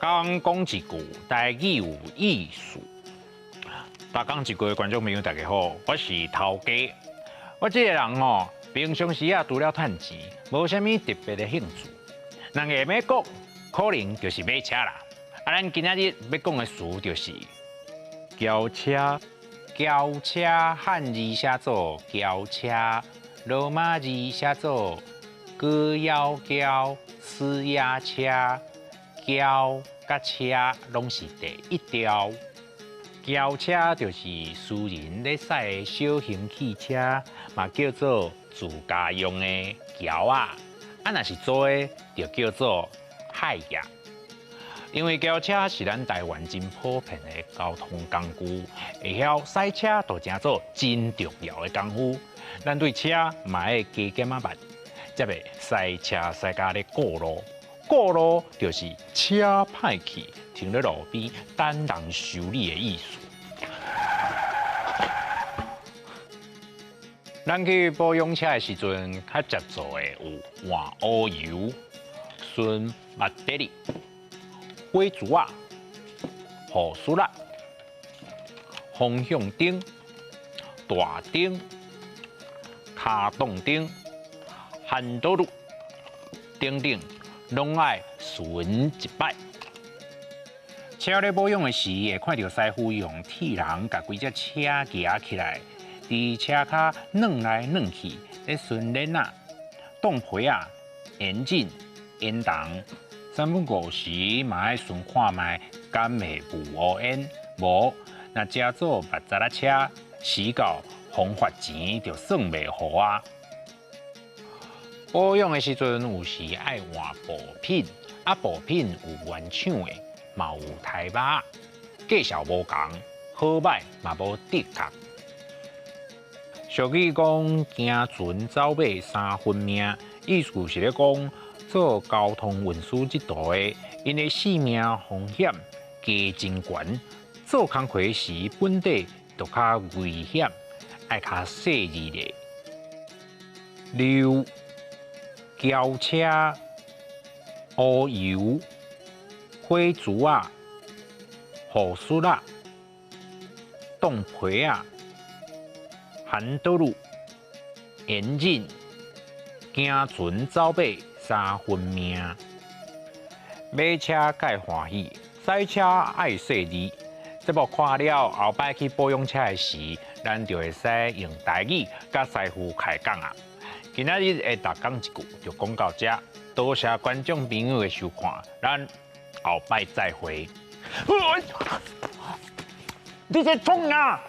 工講一句台語有意思。逐工一句的觀眾朋友，大家好，我是頭家。我這個人吼，平常時啊，除了趁錢，無啥物特別的興趣。人會欲講，可能就是買車啦。啊，咱今仔日欲講的詞就是轎車。轎車漢字寫做轎車，羅馬字寫做高腰轎、私壓車。轎佮車攏是第一調。轎車就是私人咧駛的小型汽車，嘛叫做自家用的轎仔。啊，若是租的，就叫做海業。因為轎車是咱台灣真普遍的交通工具，會曉駛車就成做真重要的功夫。咱對車嘛愛加減仔捌，才袂駛車駛甲咧過路。過路就是車歹去，停咧路邊等人修理的意思。咱去保養車的時陣，較常做的有換烏油、巡馬德里、火珠仔、護術仔、方向燈、大燈、跤擋燈、핸多路等等，攏愛巡一擺。車咧保養的時，會看著師傅用鐵籠共規隻車夯起來，佇車跤轉來轉去，咧巡鏈仔、擋皮仔、引擎、煙筒，三不五時嘛愛巡看覓，敢會霧烏煙？無，若成做密雜仔車，時到風罰錢就算袂予啊。保養的時陣，有時愛換部品，啊部品有原廠的，嘛有台肉，價數無仝，好䆀嘛無的確。俗語講行船走馬三分命，意思是咧講做交通運輸這途的，𪜶的性命風險加真懸，做工課時本底就較危險，愛較細膩咧。溜轎車、烏油、火珠仔、護術仔、擋皮仔、韓多路、引擎、行船走馬三分命。買車蓋歡喜，駛車愛細膩。節目看了後擺去保養車的時，咱就會使用台語佮師傅開講啊。今仔日的逐工一句就講到這，多謝觀眾朋友的收看，咱後擺再會。你在創啥？